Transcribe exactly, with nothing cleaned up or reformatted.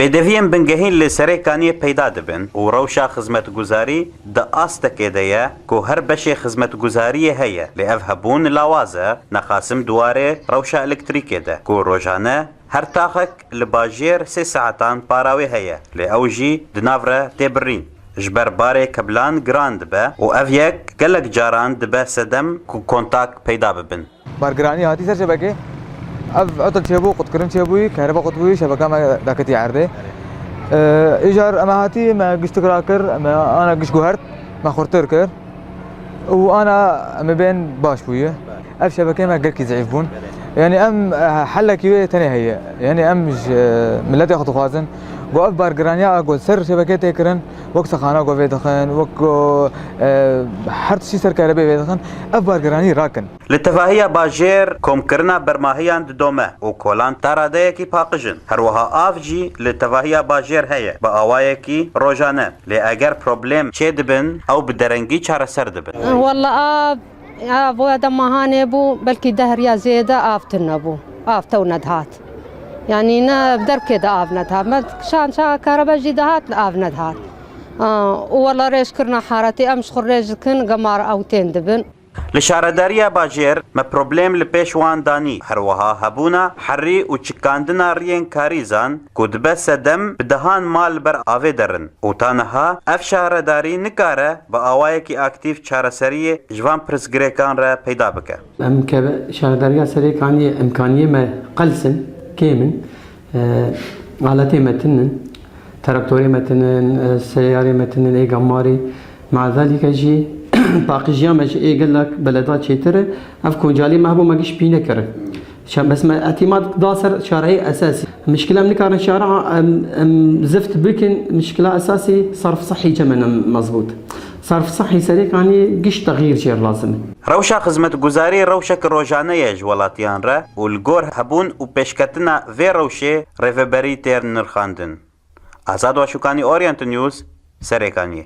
Pêdeviyên bingehîn li Serê Kaniyê peyda dibin û rewşa xizmetguzarî di astekê de ye ku her beşê xizmetguzariyê heye, lê ev hebûn lawaz e, nexasim di warê rewşa elektrîkê de ku rojane her taxek li bajêr sê saetan para wê heye, lê ew jî di nav re tê birîn. Ji ber barê keblan giran dibe û ev yek gelek caran dibe sedem ku kontak peyda bibin. Bargiranî hatî ser şebekê. Ev etel çêbû, qutkirin çêbûyî, kereba qutbûyî, şebeke me daketî erdê. Ee, îcar em hatî, me giştik rakir, me ana giş guhert, me xurtir kir. Û ana em ê bên baş bûye. Ev şebekê me gelkî zeîf bûn. Yani em, eh, helekî wê tenê heye. Yani em ji, eh, miletê xwe dixwazin. Ku ev bargiraniya ku ser şebekê tê kirin, wek sexana ku vê dixin, wek ku, eh, her tiştî ser kerebê vê dixin, ev bargiranî rakin. Li tevahiya bajêr komkirina bermahiyan didome û kolan ta radeyekî paqij in. Her wiha av jî li tevahiya bajêr heye, bi awayekî rojane. Lê eger problem çêdibin, ew bi derengî çareser dibin. Walla av, av wê de mehanê bû, belkî deh riya zêde av tune bû. Av tew nedihat. Yanî ne bi derkê de av nedihat. Me şan şa kerebe jî dihat, av nedihat. Aa, û walla rêz kirina haretê, em ji xwe rêz dikin, gemar ew tên dibin. Li şaredariya bajêr me problem li pêş wan danî. Her wiha hebûna herî û çikandina riyên karîzan ku dibe sedem bi dehan mal li ber avê derin û ta niha ev şaredarî nikare bi awayekî aktîf çareseriyê ji van pirsgirêkan re peyda bike. Em ke şaredariya Serê Kaniyê, imkaniyê me qels in, kêm in. E, aletê me tune in, traktorê me tune in, e, seyarê me tune in, ê gemarê. Mezalîke jî paqijiya me ji ê gelek beleda çêtir e. Ev koncalê me hebû, me giş pî nekirin. Şa-, bes me îtîmad da ser çareyê esasî. Mişkile em nikarin çare, em, em zift bikin, mişkila esasî sarf sihî çe me ne mezbût. Sarf sihî Serê Kaniyê giş texyîr jêr lazim e. Rewşa xizmetguzarî rewşek rojane ye ji welatiyan re û li gor hebûn û pêşketina vê rewşê rêveberî tê nirxandin. Azad Waşûkanî, Orient News, Serê Kaniyê.